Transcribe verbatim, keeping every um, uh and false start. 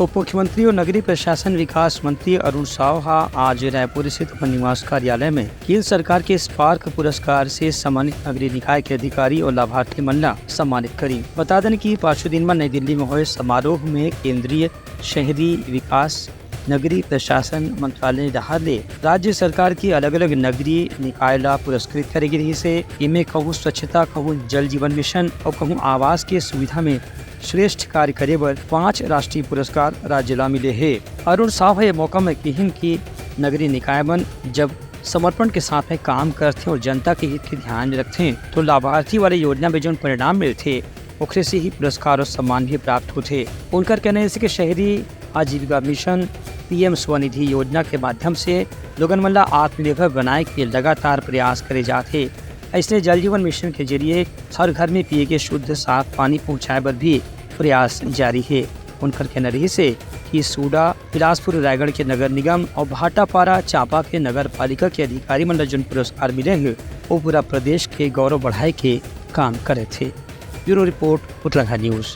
उप मुख्यमंत्री और नगरीय प्रशासन विकास मंत्री अरुण साव हा आज रायपुर स्थित अपन निवास कार्यालय में केंद्र सरकार के स्पार्क पुरस्कार से सम्मानित नगरीय निकाय के अधिकारी और लाभार्थी मन ला सम्मानित करी। बता देन कि पाछू दिन में नई दिल्ली में होए समारोह में केंद्रीय शहरी विकास नगरीय प्रशासन मंत्रालय डहार ले राज्य सरकार की अलग-अलग नगरीय निकाय ला पुरस्कृत करे गे रहिस हे। इमे कहूं स्वच्छता, कहूं जल जीवन मिशन और कहूं आवास के सुविधा में श्रेष्ठ कार्य करे बर पांच राष्ट्रीय पुरस्कार राज्य ला मिले हे। अरुण साव ह ए मौका में किहिन कि नगरीय निकाय मन जब समर्पण के साथ में काम करथे और जनता के हित के ध्यान में रखथे, तो लाभार्थी वाले योजना में जोन परिणाम मिलथे, ओखरे से ही पुरस्कार और सम्मान भी प्राप्त होथे। उनकर कहना हे कि शहरी आजीविका मिशन, पीएम स्वनिधि योजना के माध्यम से लोगन मन ला आत्मनिर्भर बनाए के लगातार प्रयास करे जात हे। अइसने जल जीवन मिशन के जरिए हर घर में पिए के शुद्ध साफ पानी पहुंचाए बर भी प्रयास जारी हे। उनकर कहना रहिस हे कि सूडा, बिलासपुर रायगढ़ के नगर निगम और भाटापारा चांपा के नगर पालिका के अधिकारी मन ला जोन पुरस्कार मिले हे, वो पूरा प्रदेश के गौरव बढ़ाए के काम करे थे। ब्यूरो रिपोर्ट, उतलंघा न्यूज।